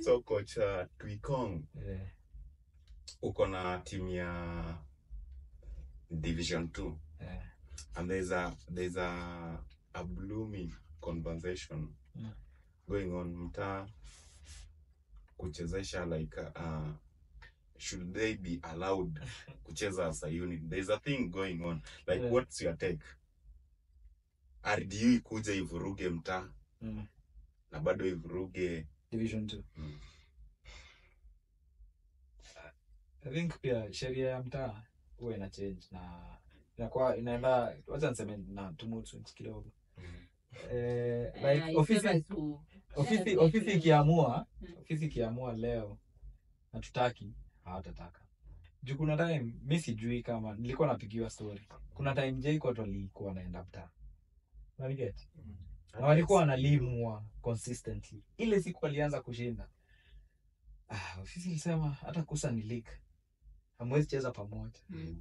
So coach Tuikong, uko na timu ya Division 2 and there's a blooming conversation going on mtaa kuchezesha, like, should they be allowed kucheza as a unit? There's a thing going on, like, what's your take? RDU ikuja ivuruge mtaa na bado ivuruge Division 2. I think pia sheria ya mtaa huwa ina change na inakuwa inaenda, wacha niseme, na tu mood swings kidogo. Like It favors who? Ofisi ikiamua, ofisi ikiamua leo hatutaki, hawatataka. Juu kuna time, mi sijui kama nilikuwa napigiwa story, kuna time JKUAT walikuwa wanaenda mtaa, unaniget? Na walikuwa wanalimwa consistently. Ile siku walianza kushinda, ah, ofisi ilisema hata kusa ni league, hamwezi cheza pamoja.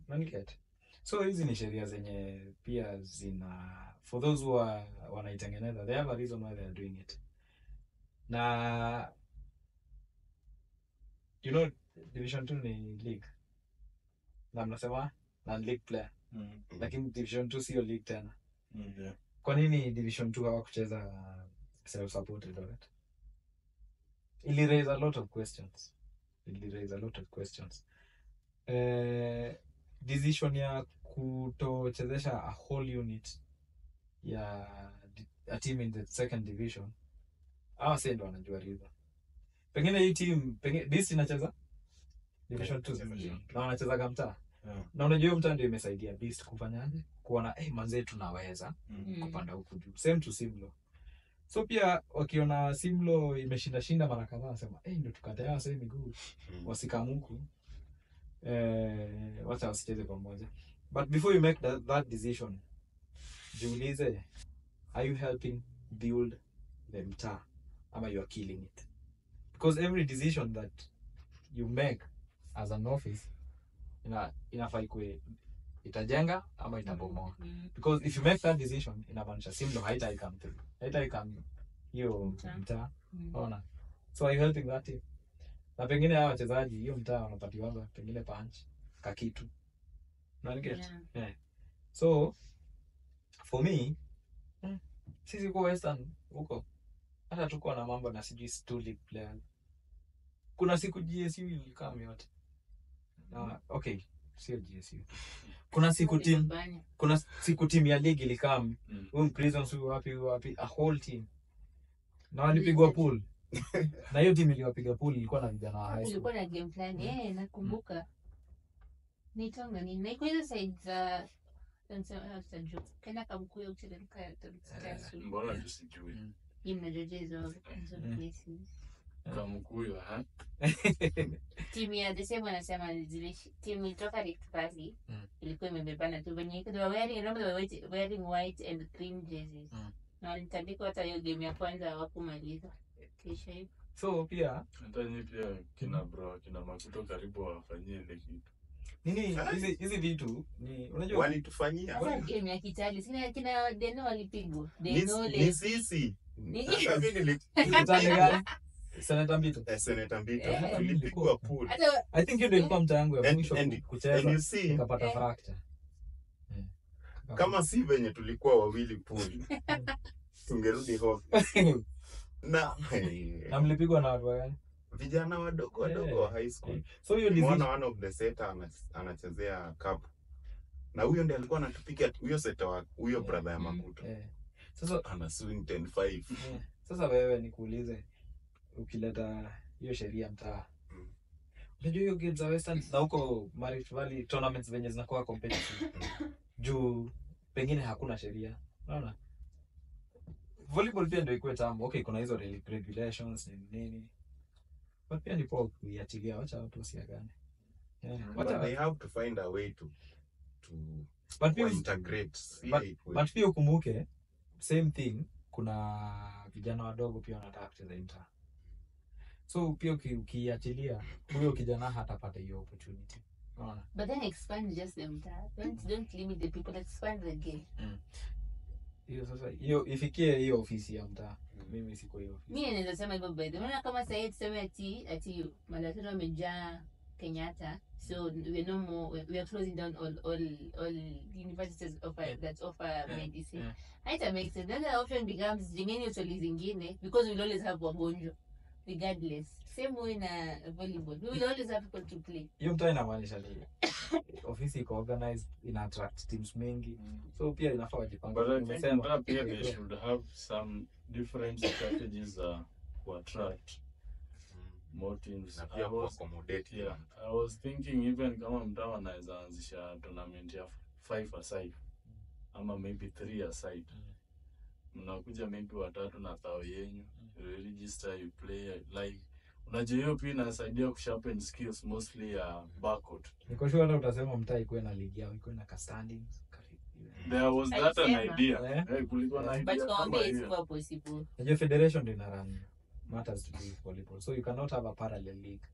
Unaniget? So hizi ni sheria zenye pia zina, for those who are wanaitengeneza, they have a reason why they are doing it. Na Division 2 ni league na mnasema non league player, lakini Division 2 sio league tena. Kwa nini Division 2 hawakucheza self support Eldoret? Ili raise a lot of questions, ili raise a lot of questions. Decision ya kutochezesha a whole unit ya a team in the second division, hawa si ndo wanajua reason. Pengine hii team, pengine Beast inacheza Division 2 Division. Na wanachezaga mtaa. Na unajua hiyo mtaa ndio imesaidia Beast kufanyaje, kuona, hey, manzee, tunaweza kupanda huku juu. Same to Simlo. So pia wakiona Simlo imeshinda shinda mara kadhaa, wanasema, hey, ndio tukate hawa sasa miguu wasikamuku, wacha wasicheze pamoja. But before you make that decision, jiulize, are you helping build the mtaa ama you are killing it? Because every decision that you make as an office inafaa ikuwe itajenga ama itabomoa. Because if you make that decision, inamaanisha Simlo haitai come through, haitai come hiyo Mtaa. mtaa. Ona, so are you helping that team? Na pengine hawa wachezaji hiyo mtaa wanapatiwanga pengine punch kakitu, unaniget? Yeah. Yeah. So for me, sisi kwa Western huko hata tuko na mambo na sijui two league players. Kuna siku GSU ilikam yote na, okay, sio GSU, kuna siku team Walipambana. Kuna siku team ya league ilikam, huyu Prisons, huyu wapi, huyu wapi, a whole team, na walipigwa pool. Na hiyo team iliwapiga pool ilikuwa na vijana wa high school. Kulikuwa na game fulani, nakumbuka nitonga nini, na iko hizo side za tutajua kenda Kamkuyo kuteremka. Mbona tusijui? Hii mnajoja hizo places. Kamkuyu, ha? Timu ya the same, wanasema zile timu ilitoka Rift Valley, ilikuwa imebebana tu venye they were wearing, I remember they were wearing white and green jerseys, na walitandikwa. Hata hiyo game ya kwanza hawakumaliza, kisha hivyo. So pia Hata nyi pia, kina bro, kina Makuto, karibu wafanyie ile kitu. Nini, hizi vitu ni, unajua, Walitufanyia. Sasa game ya Kitale, sina kina Deno walipigwa. Ni Deno ni sisi. Hata Kitale gani? Senator Mbito? Senator Mbito. Eh. Tulipigwa pool. Hata I think hiyo ndio ilikuwa mtaa yangu ya mwisho And kucheza, you see, nikapata fracture. Kama si venye tulikuwa wawili pool, tungerudi home na Na mlipigwa na watu gani? Vijana wadogo wadogo wa high school. So hiyo Nimeona decision one of the setter anachezea cup na huyo ndiye alikuwa anatupiga, huyo setter wa huyo brother ya Makuto. Sasa ana swing 10-5. Sasa wewe nikuulize, ukileta hiyo sheria mtaa, unajua hiyo game za Western na huko Rift Valley tournaments venye zinakuwa competitive, juu pengine hakuna sheria, unaona? Volleyball pia ndio ikuwe tamu, okay, kuna hizo regulations, nini nini, but pia ni poa kuiachilia, wacha watu wasiagane, yeah. But Wacha, they have to find a way to but pia integrate. Si but pia ukumbuke same thing, kuna vijana wadogo pia wanataka kucheza inter, so pia ukiachilia huyo kijana hatapata hiyo opportunity, unaona? But then expand just the mtaa. Don't limit the people, expand the game. Hiyo sasa hiyo ifikie hiyo ofisi ya mtaa. Mimi siko hiyo ofisi. Mi naweza sema hivyo by the way. Unaona kama sasa hivi tuseme ati madaktari wamejaa Kenyatta, so we are no more, we are closing down all universities offer that offer medicine. Haita make sense. Then the option becomes jengeni hospitali zingine because we'll always have wagonjwa regardless. Same way na volleyball. We will always have people to play. Hiyo mtaa inamaanisha nini? Ofisi iko organized, ina attract teams mingi. So pia inafaa wajipange. But I think Umesema. mtaa pia they should have some different strategies to attract more teams. Na pia I was, kuaccommodate. yeah, I was thinking even kama mtaa wanaweza anzisha tournament ya 5 aside ama maybe 3 aside. Mnakuja maybe watatu na thao yenyu, you register, you play, like unajua hiyo pia inasaidia kusharpen skills mostly ya backcourt. Niko sure hata utasema mtaa ikuwe na ligi yao, ikuwe na ka standings. Karibu. There was that an Alisema. idea. Eh? Eh, kulikuwa na But idea kama kawambia hiyo. isikuwa possible. Najua federation ndio ina run matters to do with volleyball. So you cannot have a parallel league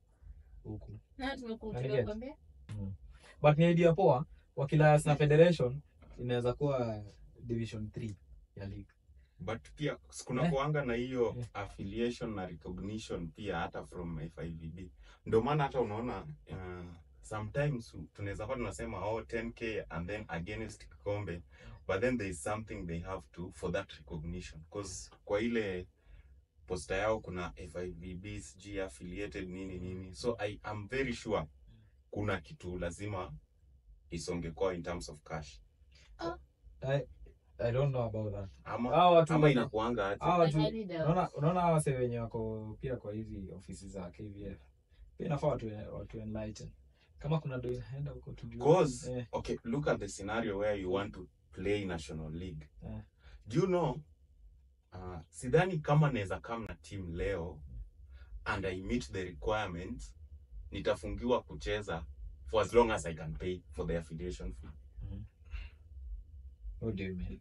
huku. Na Nani get? tumekuambia But ni idea poa, wakilayas na federation inaweza kuwa division 3 ya league. But pia kuna kuanga na hiyo Eh. affiliation na recognition pia hata from FIVB. Ndio maana hata unaona sometimes tunaweza kuwa tunasema oh 10k and then against kikombe, but then there is something they have to for that recognition, cause kwa ile posta yao kuna FIVB sijui affiliated nini nini, so I am very sure kuna kitu lazima isonge kwa in terms of cash. I don't know about that. Ama Hawa watu ama inakuanga aje? hawa watu I highly doubt. unaona hawa wase wenye wako pia kwa hizi ofisi za KVF. Pia inafaa watu enlighten. Kama kuna do inaenda huko tujue. Cause okay, look at the scenario where you want to play National League. Do you know, sidhani kama naweza come na team leo and I meet the requirements, nitafungiwa kucheza for as long as I can pay for the affiliation fee. What do you mean?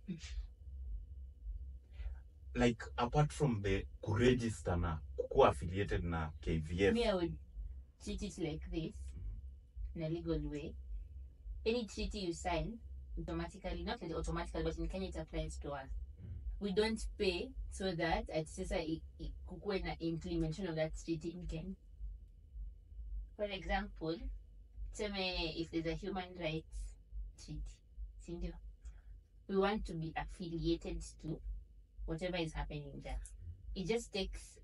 Like apart from the kuregister na kukuwa affiliated na KVF. Me, I would treat it like this in a legal way. Any treaty you sign, automatically, not like automatically, but in Kenya it applies to us. We don't pay so that at sasa kukuwe na implementation of that treaty in Kenya. For example, tuseme if there's a human rights treaty, sindio? We want to be affiliated to whatever is happening there. It just takes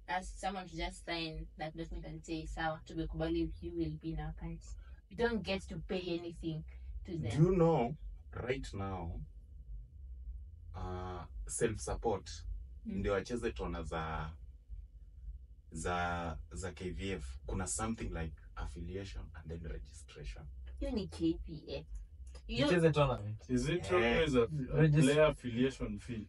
as someone to just sign that document and say, sawa, tumekubali, you will be in our country. We don't get to pay anything to Do them. you know right now self support ndio wacheze tona za KVF, kuna something like affiliation and then registration. Hiyo ni KPF. You Icheze tournament. Is it Eh. always a player affiliation fee?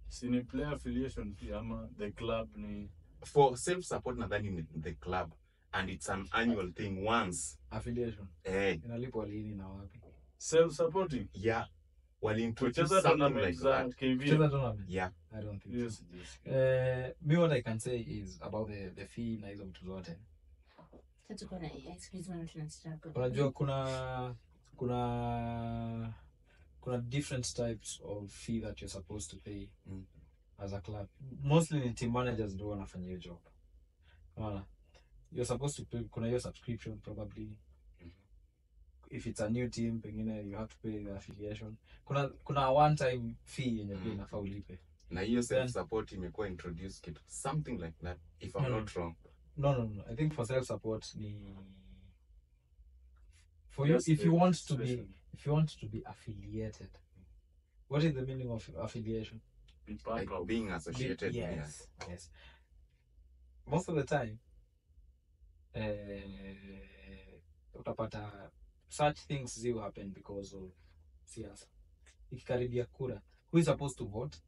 Si ni player affiliation fee ama the club ni For self support nadhani ni the club and it's an annual thing once. Affiliation. Inalipwa lini na wapi? self supporting? Yeah. Wali introduce Kucheza something tournament like za that. KVF. Kucheza tournament? Yeah. I don't think so. Yes, yes. Me what I can say is about the fee na hizo vitu zote. Tuko na AI, siku hizi wana tuna struggle. Unajua kuna different types of fee that you're supposed to pay as a club. Mostly ni team managers ndio wanafanya hiyo job. Unaona? You're supposed to pay, kuna hiyo subscription probably. If it's a new team pengine you have to pay the affiliation. Kuna one time fee yenye pia inafaa ulipe. Na hiyo self support imekuwa introduced kitu something like that if I'm not wrong. No. I think for self support ni for you, if you want to be, if you want to be affiliated. What is the meaning of affiliation? Be part Like of being associated. Yes. Yes. Most of the time utapata such things do happen because of siasa. Ikikaribia kura, who is supposed to vote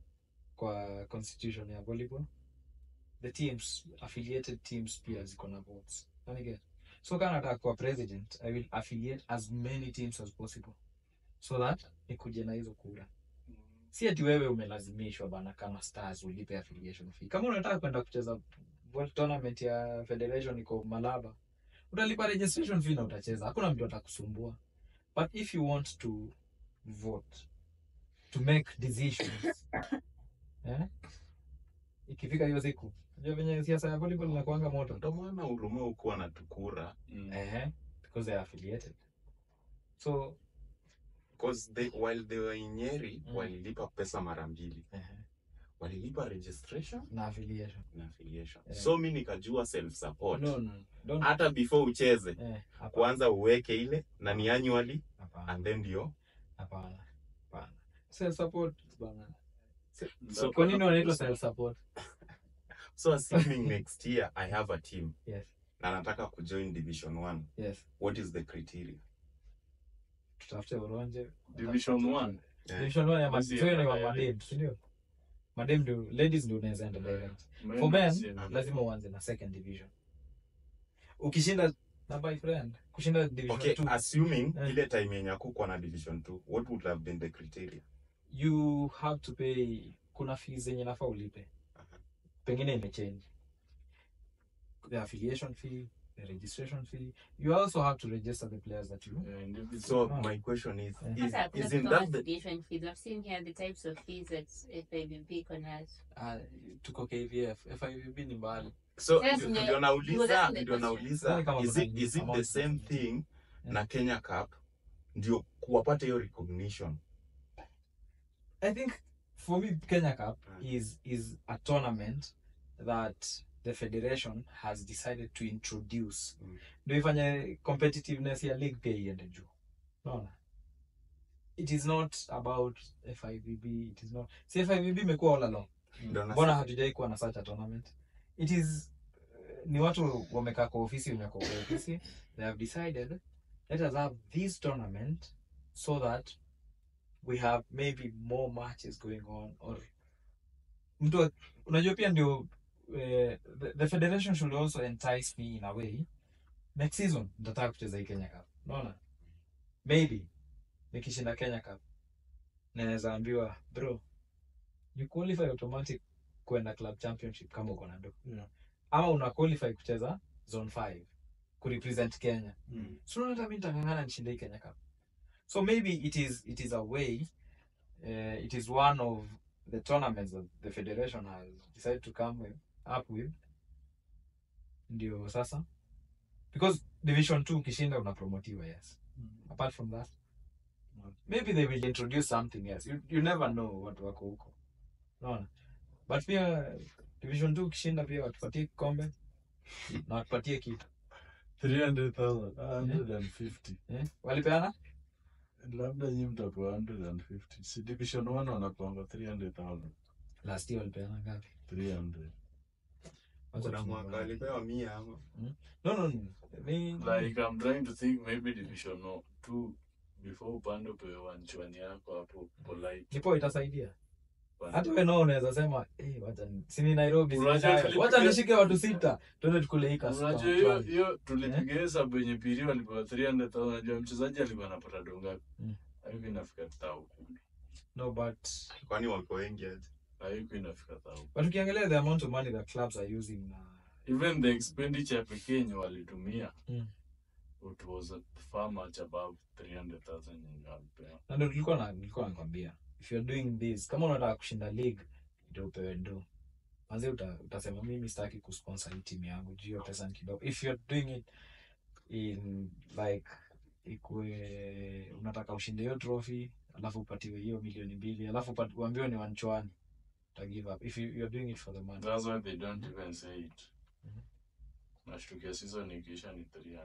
kwa constitution ya volleyball? The teams, affiliated teams pia ziko na votes. Unaniget? So kama nataka kuwa president, I will affiliate as many teams as possible so that nikuje na hizo kura. Si ati wewe umelazimishwa bana kama Stars ulipe affiliation fee. Kama unataka kwenda kucheza world tournament ya federation iko Malaba, utalipa registration fee na utacheza. Hakuna mtu atakusumbua. But if you want to vote, to make decisions. Eh? Ikifika hiyo siku, unajua venye siasa ya volleyball inakuanga moto. Ndio maana Huruma hukuwa na tukura. Because they are affiliated. So because they, while they were in Nyeri, walilipa pesa mara mbili. Walilipa registration na affiliation. Na affiliation. Yeah. So mi nikajua self support. No. Don't. Hata before ucheze, Hapana. kwanza uweke ile na ni annually. Hapana. And then ndio. Hapana. Hapana. Self support bana. So kwa nini wanaitwa self support? So assuming next year I have a team. Yes. Na nataka kujoin Division 1. Yes. What is the criteria? Tutafute Oronje. Division 1. Yeah. Division 1 ya Basi madem, ya wa madem, si ndio? Madem ndio, ladies ndio unaweza enda direct. For men, lazima uanze na second division. Ukishinda na by friend, kushinda division 2. Okay, assuming ile time yenye hakukuwa na division 2, what would have been the criteria? You have to pay, kuna fees zenye nafaa ulipe. Pengine imechange. The affiliation fee, the registration fee. You also have to register the players that you. Yeah, so my question is, isn't that the affiliation fees? I've seen here the types of fees that FIVB connects. Tuko KVF, FIVB ni mbali. So ndio nauliza, is it the same thing na Kenya Cup ndio kuwapata hiyo recognition? I think for me Kenya Cup is a tournament that the federation has decided to introduce. Ndio ifanye competitiveness ya league pia iende juu. Unaona? It is not about FIVB, it is not. Si FIVB imekuwa all along. Mbona hatujai kuwa na such a tournament? It is ni watu wamekaa kwa ofisi, wenye kwa ofisi, they have decided let us have this tournament so that we have maybe more matches going on, or mtu unajua pia ndio the federation should also entice me in a way. Next season nitataka kucheza hii Kenya Cup. Unaona? Maybe nikishinda Kenya Cup naweza ambiwa bro, you qualify automatic kwenda club championship kama uko na do. Yeah. Ama una qualify kucheza zone 5 ku represent Kenya. So unaona mimi nitangangana nishinde hii Kenya Cup. So maybe it is a way, it is one of the tournaments that the federation has decided to come up with. Ndio sasa. Because Division 2 ukishinda unapromotiwa, yes. Apart from that, maybe they will introduce something else. You never know what wako huko. Unaona? But pia Division 2 ukishinda pia watupatie kikombe na watupatie kitu. 300,000, 150. Walipeana? Labda nyinyi mtapewa 150. Si Division 1 wanapewa 300,000. Last year walipeana ngapi? 300. Kuna mwaka walipewa 100 ama? No. Like I'm trying to think maybe Division 2 before upande upewe wanchwani yako hapo polite. Ndipo itasaidia. Hata wewe nao unaweza sema wacha si ni Nairobi, wacha nishike watu 6 twende tukule hii kasi. Unajua hiyo tulipiga hesabu yenye pili walipewa 300,000, unajua mchezaji alikuwa anapata do ngapi? Haiko inafika 10,000. No, but kwani wako wengi aje? Haiko inafika 1,000. But ukiangalia the amount of money that clubs are using na even the expenditure pekee yenye walitumia it was far much above 300,000 yenye walipewa. Na ndio nilikuwa nakwambia if you're doing this, kama unataka kushinda league ndio upewe do. Manze utasema mimi sitaki kusponsor hii team yangu juu hiyo pesa ni kidogo. If you're doing it in like ikue unataka ushinde hiyo trophy alafu upatiwe hiyo 2 milioni alafu uambiwe ni wanchwani, uta give up if you're doing it for the money. That's why they don't even say it. Nashtukia season ikiisha ni 300.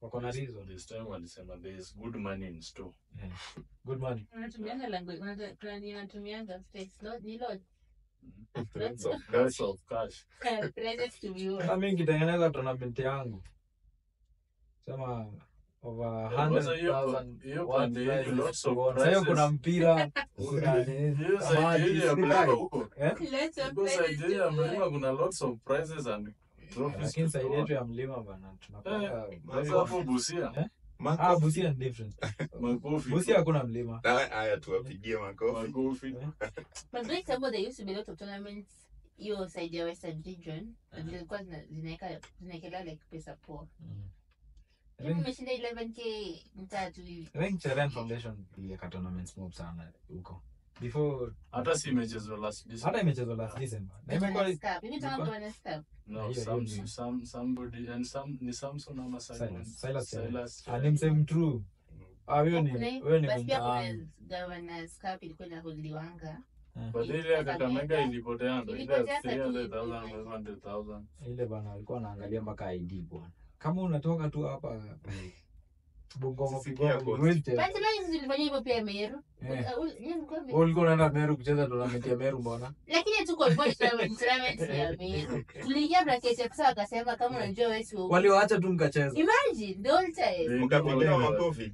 Wako na reason. This time walisema there is good money in store. Yeah. Good money. Unatumianga language, unatumianga face lot ni lot. Lots of cash. Presents to be won. Sasa mimi nikitengeneza tournament yangu sema over 100,000. Hiyo pande yetu lots of prizes. Sasa kuna mpira, kuna nini? Hiyo side ya mlima huko. Lots of prizes. Ya mlima kuna lots of prizes and trophies. Lakini side yetu ya mlima bana tunapanga hapo Busia. Busia ni different. Makofi. Busia hakuna mlima. Haya tuwapigie makofi. Makofi. But for example, there used to be a lot of tournaments hiyo side ya Western region, zilikuwa zinaekelea like pesa poa. Mmeshinda 11k mtatu hivi. I think Cheren Foundation iliweka tournaments mob sana huko. Before Hata si imechezwa last December. hata imechezwa last December. Na imekuwa Imekuwa No, some somebody and some ni Samson ama Simon. Silas. Ni msame true. Ah, huyo ni huyo ni basi pia kuna Governors Cup ilikuwa inaholdiwanga. But ile ya Kakamega ilipotea ndo ile 300,000 500,000. Ile bana alikuwa anaangalia mpaka ID bwana. Kama unatoka tu hapa Bungoma Bungoma. Basi leo zilifanya hivyo pia Meru. Ulikuwa unaenda Meru kucheza tournament ya Meru mbona? Lakini tu kwa tournament ya Meru. Tuliingia bracket ya pesa wakasema kama unajua wewe si waliwaacha tu mkacheza. Imagine the whole time. Mkapigiwa makofi.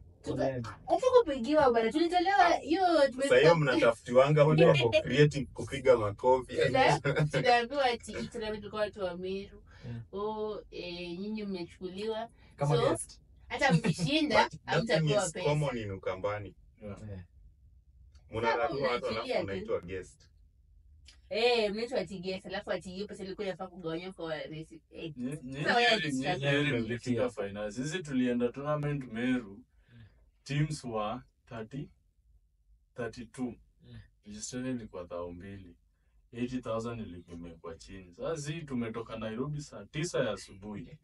Hatukupigiwa bwana, tulitolewa hiyo. Sasa hiyo mnatafutiwanga watu wako creative kupiga makofi. Tunaambiwa ati tournament kwa watu wa Meru. Oh, nyinyi mmechukuliwa kama guest. Hata mkishinda hamtapewa pesa. Common in Ukambani. Mnararua watu alafu unaitwa guest. Mnaitwa ati guest alafu ati hiyo pesa ilikuwa inafaa kugawanywa kwa resi. Nyeri mlifika final. Sisi tulienda tournament Meru. Teams were 32. Registration ilikuwa 2,000. 80,000 ilikuwa imewekwa chini. Sasa hii tumetoka Nairobi saa 9 ya asubuhi.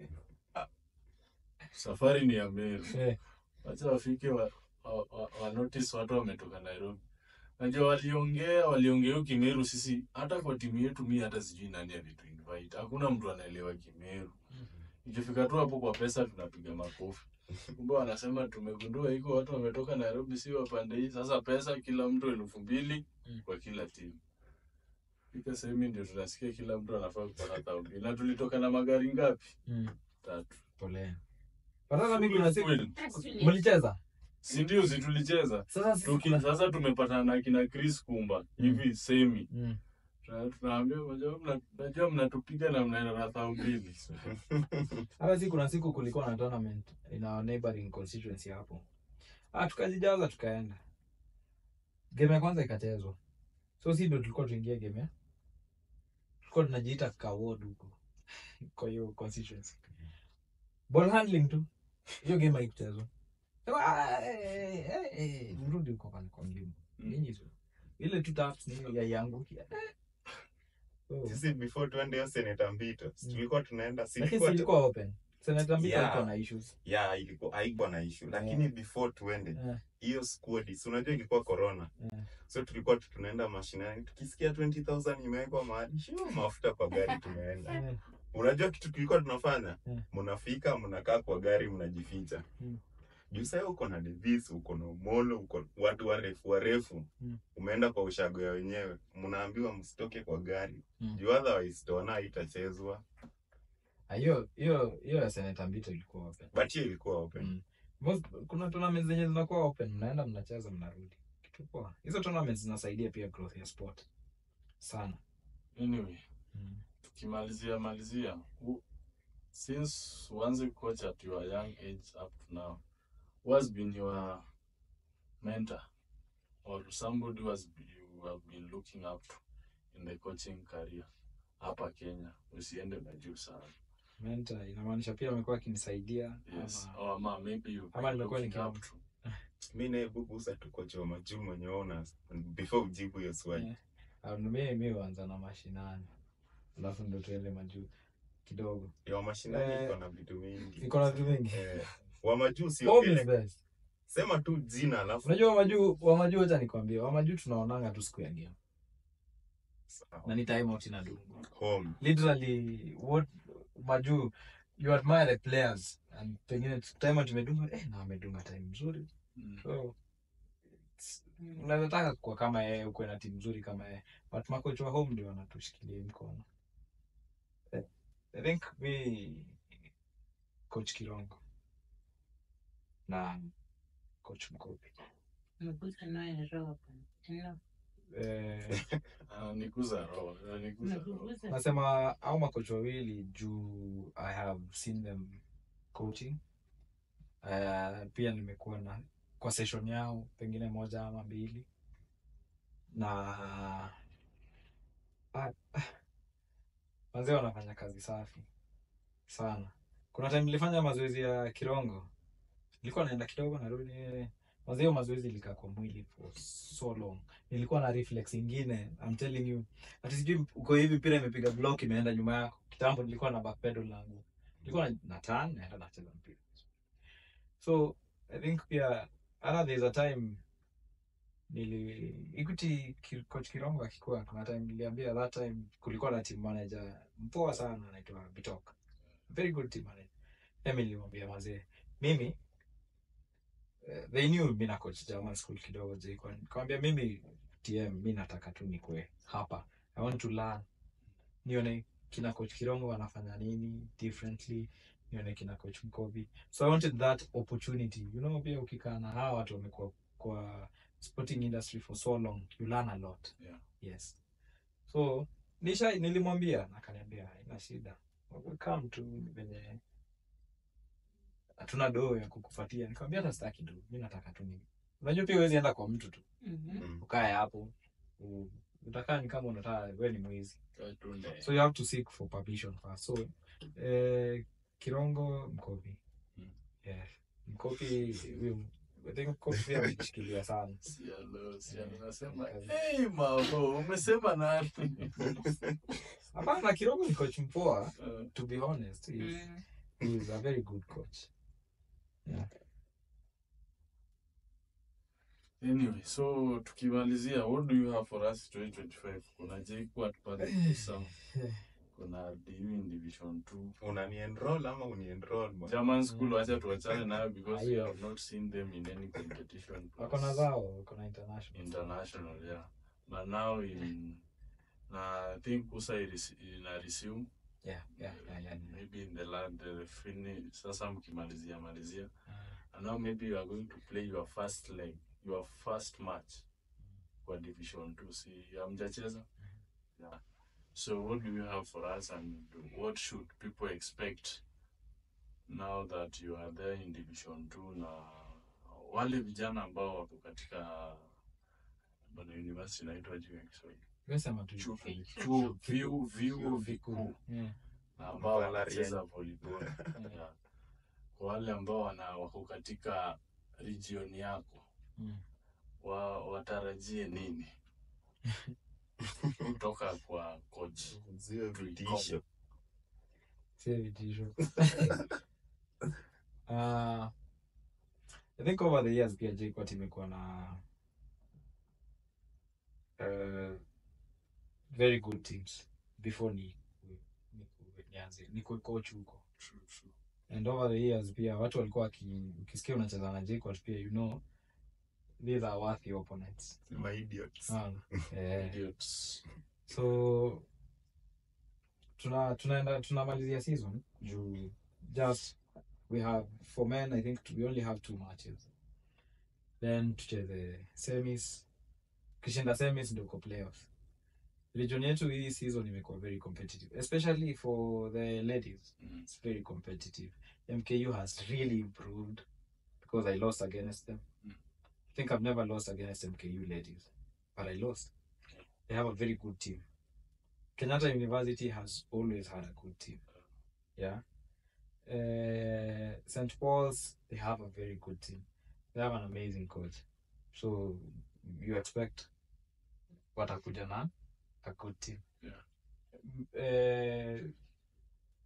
Safari ni ya Meru. Wacha wafike wa notice watu wametoka Nairobi. Najua waliongea Kimeru. Sisi hata kwa timu yetu mimi hata sijui nani alitu invite. Hakuna mtu anaelewa Kimeru. Ikifika tu hapo kwa pesa tunapiga makofi. Kumbe wanasema tumegundua iko watu wametoka Nairobi si wapande hii. Sasa pesa kila mtu 2,000 kwa kila timu. Fika sehemu ndio tunasikia kila mtu anafaa kupata 1,000. Na tulitoka na magari ngapi? 3. Pole. Sasa mimi kuna siku mlicheza? Si ndio, si tulicheza. Sasa tumepatana na kina Chris Kumba hivi semi. Tunaambia najua mnatupiga na mnaenda na 2,000. Hata siku kuna siku kulikuwa na tournament in our neighboring constituency hapo. Tukajijaza tukaenda. Game ya kwanza ikachezwa. So si ndio tulikuwa tuingie game ya. Tulikuwa tunajiita Kaward huko. Kwa hiyo constituency. Ball handling tu. Hiyo game haikuchezwa. Sema mrudi huko kwa mlima. Nyinyi tu. Ile tu taps ni ya yangu. Sisi before tuende hiyo Senator Mbito, tulikuwa tunaenda ilikuwa open. Senator Mbito ilikuwa na issues. Yeah, ilikuwa haikuwa na issue. Lakini before tuende hiyo squad, si unajua ilikuwa corona. So tulikuwa tunaenda mashinani, tukisikia 20,000 imewekwa mahali, shio mafuta kwa gari tumeenda. Unajua kitu tulikuwa tunafanya? Mnafika, mnakaa kwa gari, mnajificha. Juu sasa uko na Davis, uko na Omolo, uko watu warefu. Umeenda kwa ushago ya wenyewe, mnaambiwa msitoke kwa gari. Juu otherwise toona itachezwa. Hiyo ya Senator Mbito ilikuwa open. But hiyo ilikuwa open. Kuna tournaments zenye zinakuwa open, mnaenda mnacheza mnarudi. Kitu poa. Hizo tournaments zinasaidia pia growth ya sport sana. Anyway, tukimalizia since uanze coach at your young age up to now, who has been your mentor or somebody who you have been looking up to in the coaching career hapa Kenya? Usiende majuu sana. Mentor inamaanisha pia amekuwa akinisaidia. Yes, ama maybe you ama nimekuwa nikiwa up to. Mimi naye bubusa tu kocha wa majuu mwenye ona before ujibu hiyo swali. Mimi huanza na mashinani. Alafu ndio tuende majuu kidogo. Ya mashinani iko na vitu mingi. Iko na vitu mingi. Wa majuu sio kile. Sema tu jina alafu. Unajua wa majuu acha nikwambie, wa majuu tunaonanga tu siku ya game. Na ni time out inadungwa. Home. Literally what majuu you admire the players and pengine time out imedungwa na amedunga time nzuri. So unataka kwa kama yeye uko na timu nzuri kama yeye, but makocha wa home ndio wanatushikilia mkono. I think we Coach Kirongo na Coach Mkopi. Mgusa naye roho. Nikuza roho. Nasema au makocha wawili juu I have seen them coaching. Pia nimekuwa na kwa session yao pengine moja ama mbili. Na wazee wanafanya kazi safi sana. Kuna time nilifanya mazoezi ya Kirongo. Nilikuwa naenda kidogo narudi. Manze hiyo mazoezi ilikaa kwa mwili for so long. Nilikuwa na reflex ingine, I'm telling you. Ati sijui uko hivi mpira imepiga block imeenda nyuma yako. Kitambo nilikuwa na back pedal langu. Nilikuwa na turn naenda nacheza mpira. So I think pia hata there's a time nili Equity coach Kirongo akikuwa, kuna time niliambia, that time kulikuwa na team manager mpoa sana anaitwa Bitok, very good team manager. Mimi nilimwambia, mazee, mimi they knew mimi na coach German school kidogo JKUAT. Nikamwambia, mimi TM, mimi nataka tu nikue hapa, I want to learn, nione kina coach Kirongo wanafanya nini differently, nione kina coach Mkobi. So I wanted that opportunity. Pia ukikaa na hawa watu wamekuwa kwa sporting industry for so long, you learn a lot. Yes, so nisha nilimwambia na akaniambia haina shida, come tu, venye hatuna doo ya kukupatia. Nikamwambia hata sitaki do, mi nataka tu nini, unajua pia huwezi enda kwa mtu tu ukae hapo, utakaa ni kama unataka wewe ni mwizi. Tunde. So you have to seek for permission first. So Kirongo, Mkopi. Yeah, Mkopi I think Mkopi pia amejishikilia sana. Sialo, sialo, nasema, Kazi. "Hey, mavo, umesema nani?" Hapana, Kirongo ni coach mpoa. To be honest, he is a very good coach. Anyway, so tukimalizia, what do you have for us 2025? Kuna JKUAT pale KUSA, kuna DU in Division 2. Unani-enroll ama uni-enroll, bwana? German school, wacha tuachane nayo because we Ayo. Have not seen them in any competition. Wako na zao, wako na international. International, yeah. But now in na I think KUSA ina resume maybe in the land the fini sasa mkimalizia malizia, and now maybe you are going to play your first leg, your first match kwa Division 2. Si hamjacheza? Yeah. So what do you have for us and what should people expect now that you are there in Division 2, na wale vijana ambao wako katika, bwana, university inaitwa juu ya Kiswahili? Wewe sema tu. Chuo vyuo vikuu na ambao wanacheza volleyball, yeah. Kwa wale ambao wako katika region yako, watarajie nini kutoka kwa coach? Ziwe vitisho. Sio vitisho. I think over the years pia JKUAT imekuwa na very good teams before ni nianze nikuwe coach huko. True, true. And over the years pia watu walikuwa ukisikia unacheza na JKUAT pia, you know these are worthy opponents. My idiots. Idiots. So tunaenda tunamalizia season juu just we have, for men I think we only have two matches, then tucheze semis. Kishinda semis ndio uko playoffs. Region yetu hii season imekuwa very competitive, especially for the ladies. It's very competitive. MKU has really improved because I lost against them. I think I've never lost against MKU ladies, but I lost. They have a very good team. Kenyatta University has always had a good team. Yeah. St. Paul's, they have a very good team. They have an amazing coach. So you expect watakuja na a good team.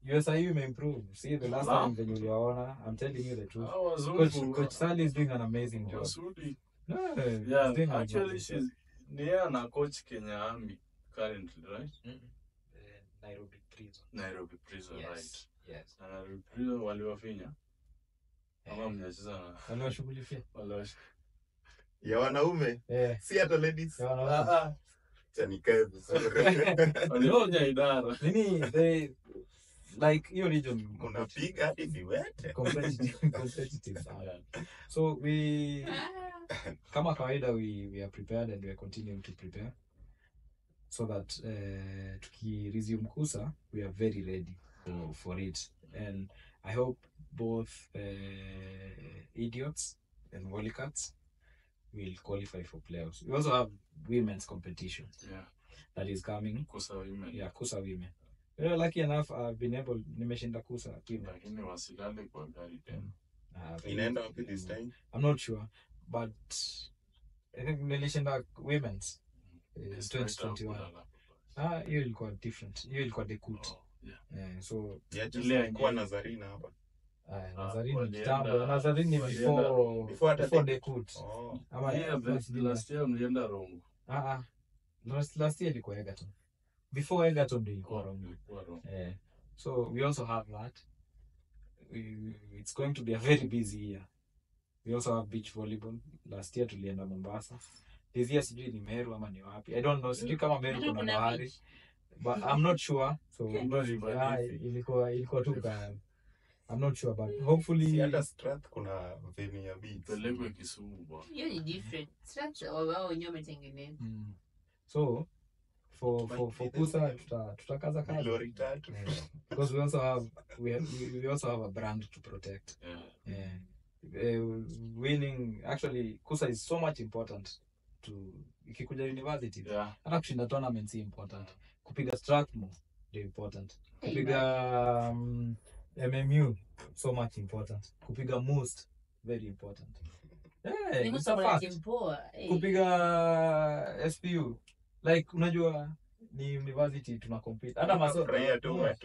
USIU imeimprove. See the last Wow. time venye uliwaona, I'm telling you the truth. Hao Coach, wazungu Coach Sally is doing an amazing job. Wasudi. No, he's Yeah, doing an actually amazing job. she's ni yeye ana coach Kenya Army currently, right? Nairobi Prison. Nairobi Prison, Yes. right? Yes. Na Nairobi Prison waliwafinya ama mjacheza na Waliwashughulikia. Ya wanaume, si hata ladies. Ya wanaume. Ah, ah, Acha nikae vizuri. walifinya idara. Nini, they like hiyo region Unapiga hadi viwete. competitive sana. So we, kama kawaida, we are prepared and we are continuing to prepare so that tuki resume KUSA we are very ready for it, and I hope both Idiots and Volleycats will qualify for playoffs. We also have women's competition that is coming. KUSA women. Yeah, KUSA women. Well, lucky enough I've been able, nimeshinda KUSA women. Lakini wasilale kwa gari tena. Inaenda wapi this time? I'm not sure, but I think nilishinda women's 2021. Ah, hiyo ilikuwa different. Hiyo ilikuwa Dekut. Oh, yeah. So Yeah, just Ile ilikuwa yenye- Nazarene hapa. Nazarene walienda- kitambo. Nazarene ni walienda- Before hata before Dekut. Oh. Ama Yeah, the last year mlienda Rongo. Last year ilikuwa Egerton. Before Egerton ndio ilikuwa Rongo. Ilikuwa Rongo. So we also have that. It's going to be a very busy year. We also have beach volleyball. Last year tulienda Mombasa. This year sijui ni Meru ama ni wapi. I don't know. Sijui kama Meru Meru kuna kuna bahari. beach. But I'm not sure. So River yeah, Nithi. ilikuwa tu ka I'm not sure, but hopefully Si hata Strath kuna venue ya beach. Pelekwe Kisumu bwana. Hiyo ni different. Structure wao wenyewe wametengeneza. So for Kusa tutakaza kazi. Lori tatu. Yeah. Because we also have we also have a brand to protect. Yeah. Yeah. Winning actually Kusa is so much important to ikikuja university. Yeah. Hata kushinda tournament si important. Kupiga Strathmore ndio important. Kupiga MMU so much important. Kupiga Most very important. Yeah, Ni it's mtu a kuna fact. timu poa. Kupiga SPU like unajua ni university tuna compete. Hata maso Furahia tu Yeah.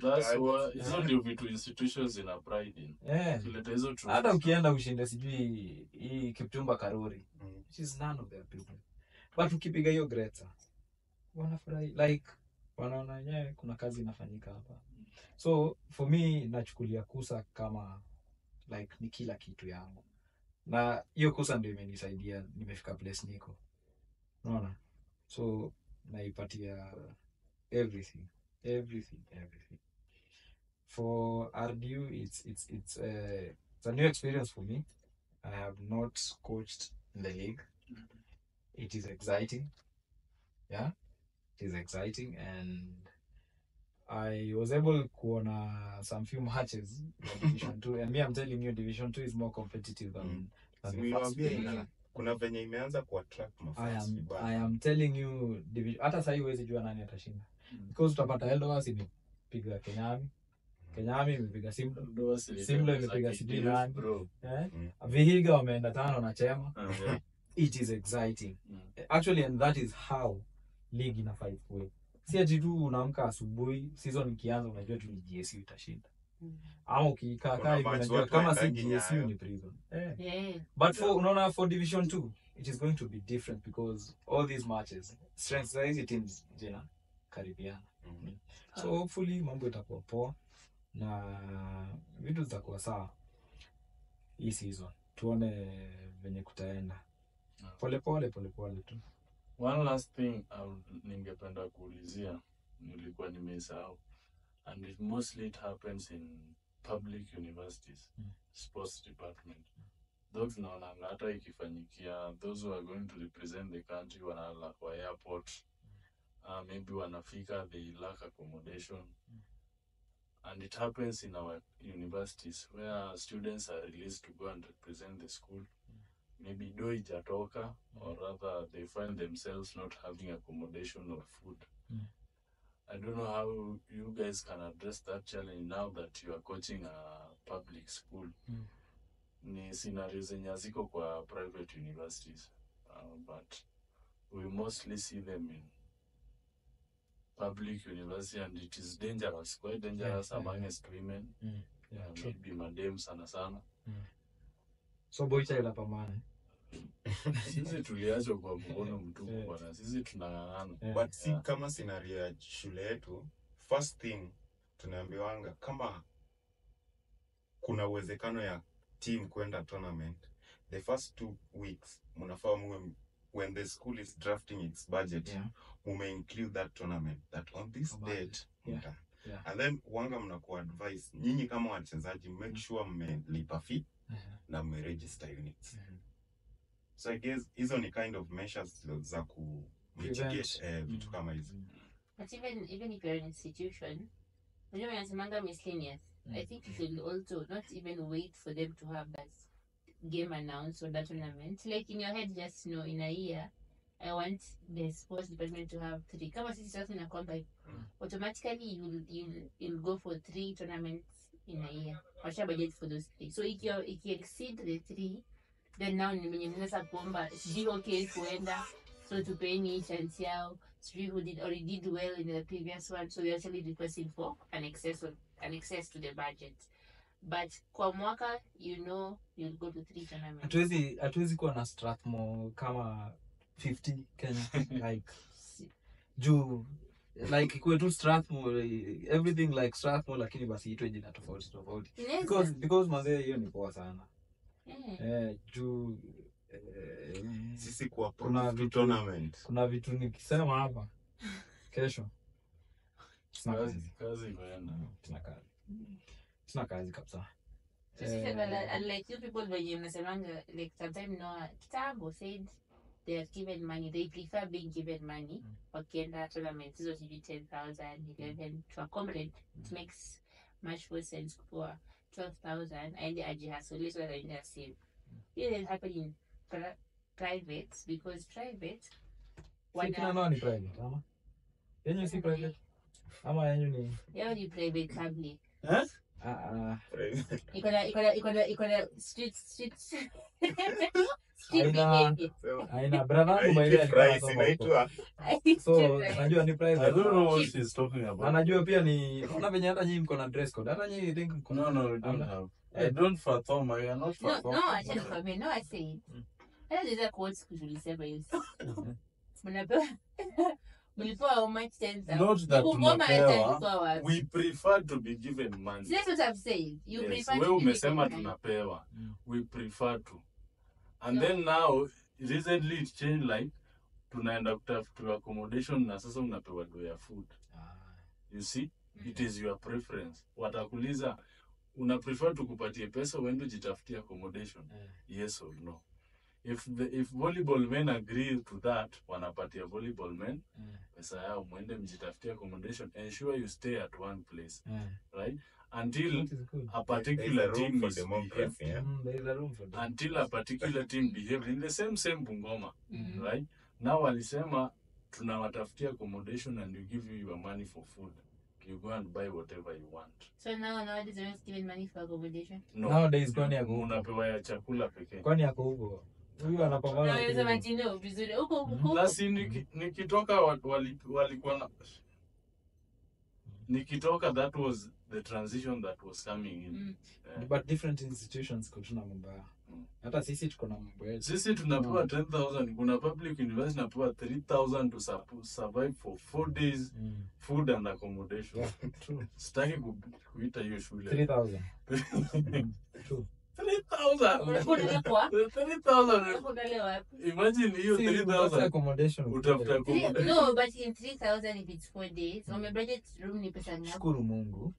That's why hizo ndio vitu institutions ina pride in. Yeah. Ukileta hizo trophies. Hata ukienda ushinde sijui hii Kipchumba Karori, which is none of their business. But ukipiga hiyo Greta wanafurahi, like wanaona wenyewe kuna kazi inafanyika hapa. So for me nachukulia Kusa kama like ni kila kitu yangu, na hiyo Kusa ndio imenisaidia nimefika place niko, unaona. So naipatia everything. For RDU it's a new experience for me. I have not coached in the league. It is exciting. Yeah, it is exciting, and I was able kuona some few matches in Division 2, and me, I'm telling you, Division 2 is more competitive than the first Niliwaambia division. kuna venye imeanza kuattract mafans vibaya. I am telling you, hata sahii huwezi jua nani atashinda. Because utapata Eldowas imepiga Kenyami. Kenyami imepiga Simlo. Simlo imepiga sijui nani. Vihiga wameenda 5 na Chema. It is exciting. Actually, and that is how league inafaa ikuwe. Si ati tu unaamka asubuhi season ikianza unajua tu ni GSU itashinda. Ama ukikaa kaa hivi unajua kama si GSU ni prison. Yeah. But for unaona for Division 2 it is going to be different because all these matches strengths za hizi teams zina karibiana. So hopefully mambo itakuwa poa na vitu zitakuwa sawa hii season. Tuone venye kutaenda. Pole pole pole pole tu. One last thing ningependa kuulizia, nilikuwa nimesahau, and it mostly it happens in public universities, sports department. Though tunaonanga hata ikifanyikia those who are going to represent the country wanalala kwa airport, maybe wanafika they lack accommodation. And it happens in our universities where students are released to go and represent the school. Maybe do ijatoka, or rather they find themselves not having accommodation or food. I don't know how you guys can address that challenge now that you are coaching a public school. Ni scenario zenye haziko kwa private universities, but we mostly see them in public university, and it is dangerous, quite dangerous amongst women. Maybe madem sana sana. So boy child apambane. Sisi tuliachwa kwa mkono mtupu bwana. Sisi tunang'ang'ana. But si kama scenario ya shule yetu, first thing tunaambiwanga kama kuna uwezekano ya team kwenda tournament, the first 2 weeks mnafaa muwe, when the school is drafting its budget, mume include that tournament that on this date. And then wanga mnakuwa advice nyinyi kama wachezaji make sure mmelipa fee na mmeregister units. So I guess hizo ni kind of measures za ku mitigate vitu kama hizo. But even if you're an institution, unajua wanasemanga miscellaneous. I think you should also not even wait for them to have that game announced or that tournament. Like in your head, just know in a year, I want the sports department to have 3. Kama sisi sasa inakwamba automatically you'll go for 3 tournaments in a year. Washa budget for those 3. So iki exceed the 3, then now ni mwenye mnaweza kuomba sijui okay kuenda, so tupeni hii chance yao, sijui who did already did well in the previous one, so we actually requesting for an excess to the budget. But kwa mwaka, you know, you'll go to 3 tournaments. Hatuwezi kuwa na Strathmore kama 50 Kenya like juu like ikuwe tu Strathmore, everything like Strathmore, lakini basi itwe jina tofauti tofauti. Because manze hiyo ni poa sana. Juu sisi kwa kuna tournament. Kuna vitu nikisema hapa kesho. Kazi imeenda. Tuna kazi. Sina kazi kabisa. So sisi like you people wenye mnasemanga like sometimes no kitambo said they are given money, they prefer being given money. Wakienda tournament hizo sijui 10,000, 11 to accommodate, it makes much more sense for 12,000 aende ajihasole so that aende save. It didn't happen in private because private wana ni private ama yenyu si private ama yenyu ni yao ni private public. Eh? Iko na street aina brother wangu by the way so najua ni private. I don't know what she's talking about. Anajua pia ni unaona venye hata nyinyi mko na dress code. Hata nyinyi think mko no we don't have. I don't fathom. I am not fathom. No, acha nikwambie. No, I say it. Hata hizo quotes kujulisema hiyo. Mnapewa mlipewa how much 10,000? Not that tunapewa. We prefer to be given money. That's what I've said. You prefer to. Wewe umesema tunapewa. We prefer to. And then now recently it changed, like tunaenda kutafuta accommodation na sasa unapewa do ya food. You see, it is your preference. Watakuuliza una prefer tukupatie pesa uende jitafutie accommodation? Yes or no. If volleyball men agree to that, wanapatia volleyball men pesa yao, muende mjitafutie accommodation, ensure you stay at one place. Right? Until a particular team is democracy, there is a room for until a particular team behaved in the same Bungoma, right? Now walisema tunawatafutia accommodation and we give you your money for food. You go and buy whatever you want. So now nowadays they're not giving money for accommodation. No. Nowadays kwani yako unapewa ya chakula pekee. Kwani yako huko? Huyu anapambana. Na unaweza matino vizuri huko huko. Lasi nikitoka walikuwa na nikitoka, that was the transition that was coming in. But different institutions tuna mambo. Hata sisi tuko na mambo yetu. Sisi tunapewa 10,000, kuna public university napewa 3,000 to survive for 4 days, food and accommodation. Yeah, true. Sitaki kuita hiyo shule. 3,000. True. 3,000. 3,000. Imagine hiyo 3,000 accommodation. Utafuta accommodation. No, but in 3,000 if it's 4 days, on budget room ni pesa ngapi? Shukuru Mungu.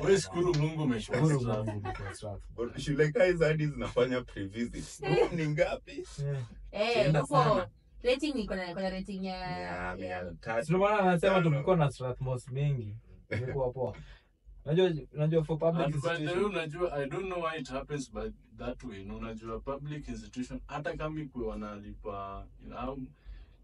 Wewe shukuru Mungu umeshukuru. Shule kai hadi zinafanya pre-visit. Room ni ngapi? Huko rating iko na rating ya 300. Ndio maana anasema tumekuwa na Strathmore mingi. Imekuwa poa. Unajua for public institution. Unajua, I don't know why it happens but that way. Unajua public institution hata kama iko wanalipa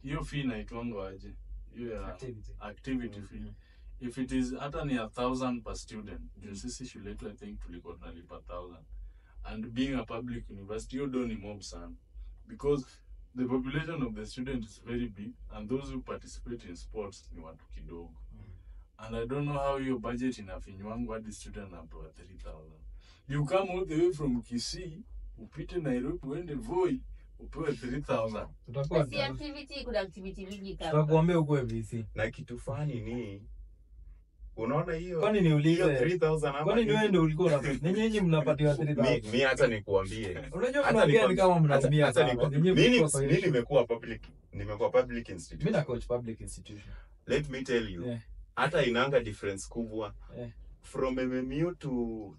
hiyo fee inaitwanga aje? Hiyo ya activity fee. If it is hata ni 1,000 per student. Juu sisi shule yetu I think tulikuwa tunalipa 1,000. And being a public university you don't mob sana. Because the population of the student is very big and those who participate in sports ni watu kidogo. And I don't know how your budget inafinywangu hadi student anapewa 3,000. You come all the way from Kisii, upite Nairobi, uende Voi, upewe 3,000. Tutakuwa si activity, kuna activity mingi kama. Tutakuambia uko VC. Na kitu fani ni unaona hiyo. Kwani niulize 3,000 ama kwani ni wewe ndio ulikuwa na nyinyi mnapatiwa 3,000? Mimi hata nikuambie. Unajua mnaambia ni kama mnaumia sana. Mimi nimekuwa public institution. Mimi na coach public institution. Let me tell you. Hata inanga difference kubwa. From MMU to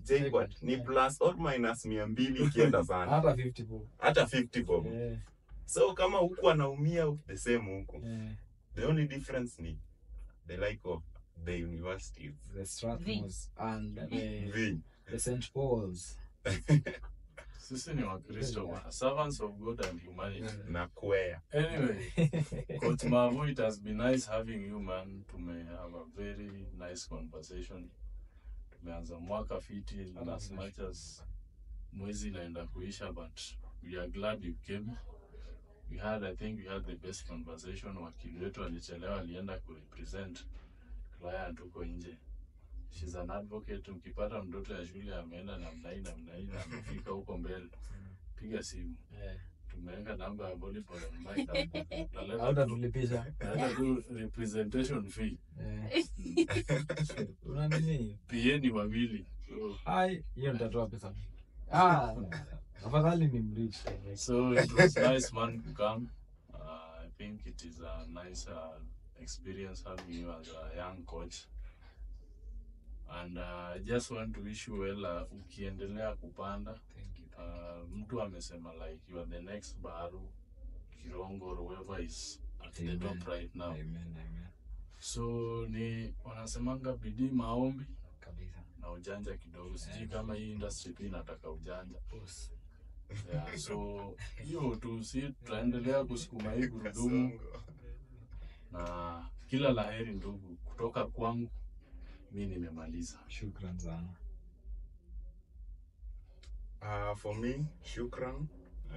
JKUAT ni plus or minus 200 ikienda sana. Hata 50 bob. Hata 50 bob. So kama huku anaumia the same huku. The only difference ni the like of the universities. The Strathmores and the St. Paul's. Sisi ni Wakristo, servants of God and humanity. Na kwea. Anyway, Coach Mavu, it has been nice having you, man. To may have a very nice conversation. Tumeanza mwaka fiti and as much as mwezi inaenda kuisha, but we are glad you came. We had, I think we had the best conversation. Wakili wetu alichelewa, alienda kurepresent client huko nje. She's an advocate. Mkipata mtoto ya shule ameenda namna hii namna hii na amefika huko mbele, piga simu. Tumeweka namba ya volleyball on mic hapa. Hautatulipisha. Naleta tu representation fee. Una nini? PA ni wawili. So, Ai, hiyo nitatoa pesa mingi. Ah, afadhali ni mrich. So it was nice, man, to come. I think it is a nice experience having you as a young coach. And I just want to wish you well ukiendelea kupanda. Thank you. Mtu amesema like you are the next Baru, Kirongo or whoever is at the Amen. top right now. Amen, amen. So ni wanasemanga bidii, maombi Kabisa. na ujanja kidogo. Sijui kama hii industry pia inataka ujanja. Boss. Yeah, so hiyo tu, si tutaendelea kusukuma hii gurudumu Kasongo. na kila laheri ndugu, kutoka kwangu mi nimemaliza. Shukran sana. For me, shukran.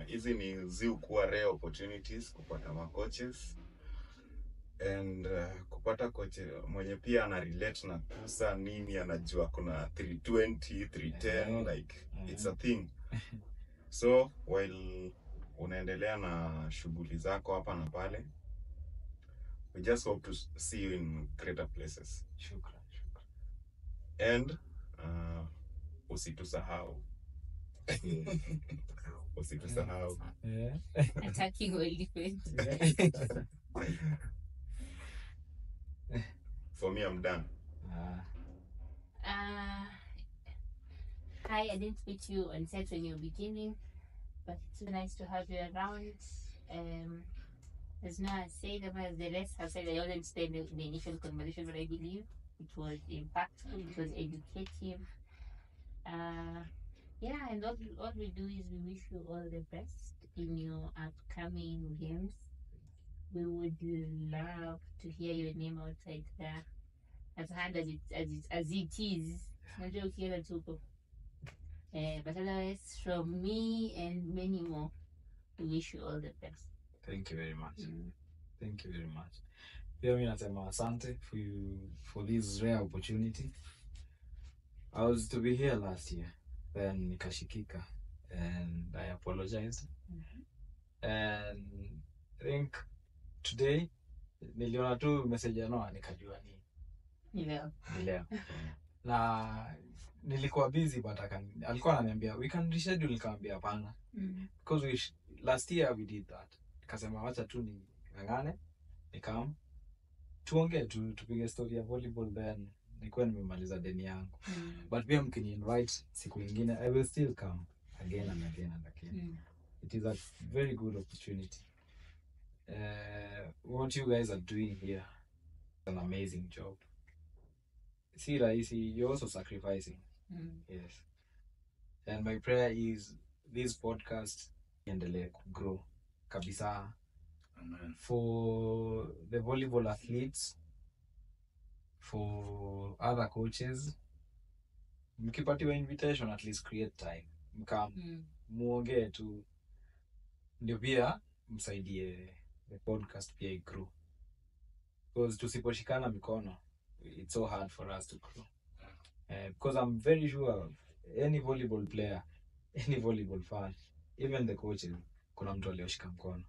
Hizi ni ziukuwa rare opportunities kupata ma coaches and kupata coach mwenye pia ana relate na kusa nini, anajua kuna 320 310, like it's a thing. So while unaendelea na shughuli zako hapa na pale, we just hope to see you in greater places. Shukran, shukran. And usitusahau. Usitusahau. Attacking elephant. For me, I'm done. Ah. Hi, I didn't meet you on set when you were beginning, but it's so nice to have you around. As Noah said, as the rest have said, I wasn't there in the initial conversation, but I believe it was impactful, it was educative. Yeah, and all we do is we wish you all the best in your upcoming games. We would love to hear your name outside there. As hard as it is. Unajua ukiona tuko. But otherwise, from me and many more, we wish you all the best. Thank you very much. Thank you very much. Pia mi nasema asante for this rare opportunity. I was to be here last year, then nikashikika and I apologized. And I think today niliona tu message ya Noah nikajua ni Leo. ni leo. Na nilikuwa busy but alikuwa ananiambia we can reschedule, nikamwambia hapana. Because last year we did that. Nikasema wacha tu ning'ang'ane, nikam tuongee tu, tupige story ya volleyball, then nikuwa nimemaliza deni yangu. But pia mkini invite siku ingine, I will still come again and again and again. It is a very good opportunity. What you guys are doing here is an amazing job. Si rahisi, you're also sacrificing. Yes. And my prayer is this podcast iendelee kugrow kabisa. Amen. For the volleyball athletes, for other coaches, mkipatiwa invitation at least create time, mkam muongee tu, ndio pia msaidie the podcast pia igrow, because tusiposhikana mikono it's so hard for us to grow. Because I'm very sure any volleyball player, any volleyball fan, even the coaches, kuna mtu alioshika mkono.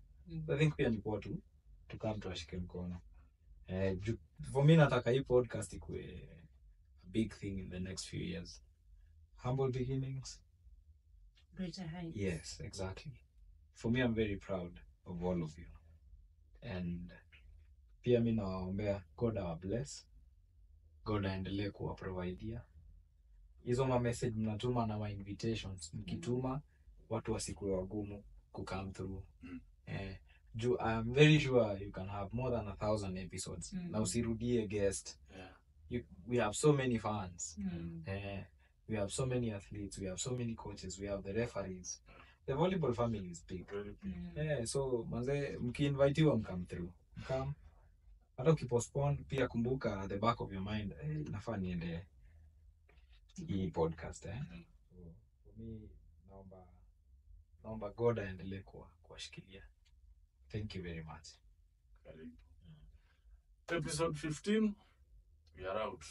I think pia ni poa tu tukaa mtu ashike mkono. For me nataka hii podcast ikuwe a big thing in the next few years. Humble beginnings. Greater heights. Yes, exactly. For me I'm very proud of all of you. And pia mi nawaombea God awa bless. God aendelee kuwaprovidea. Hizo ma message mnatuma na ma invitations mkituma, watu wasikuwe wagumu ku come through. Juu I'm very sure you can have more than 1,000 episodes. Na usirudie guest. Yeah. We have so many fans. We have so many athletes, we have so many coaches, we have the referees. The volleyball family is big. Very big. Yeah, so manze mkiinvitiwa mkam through. Mkam. Hata ukipostpone pia kumbuka at the back of your mind, nafaa niende Hii podcast, eh. So, for me naomba God aendelee kuwashikilia. Thank you very much. Karibu. Episode 15, we are out.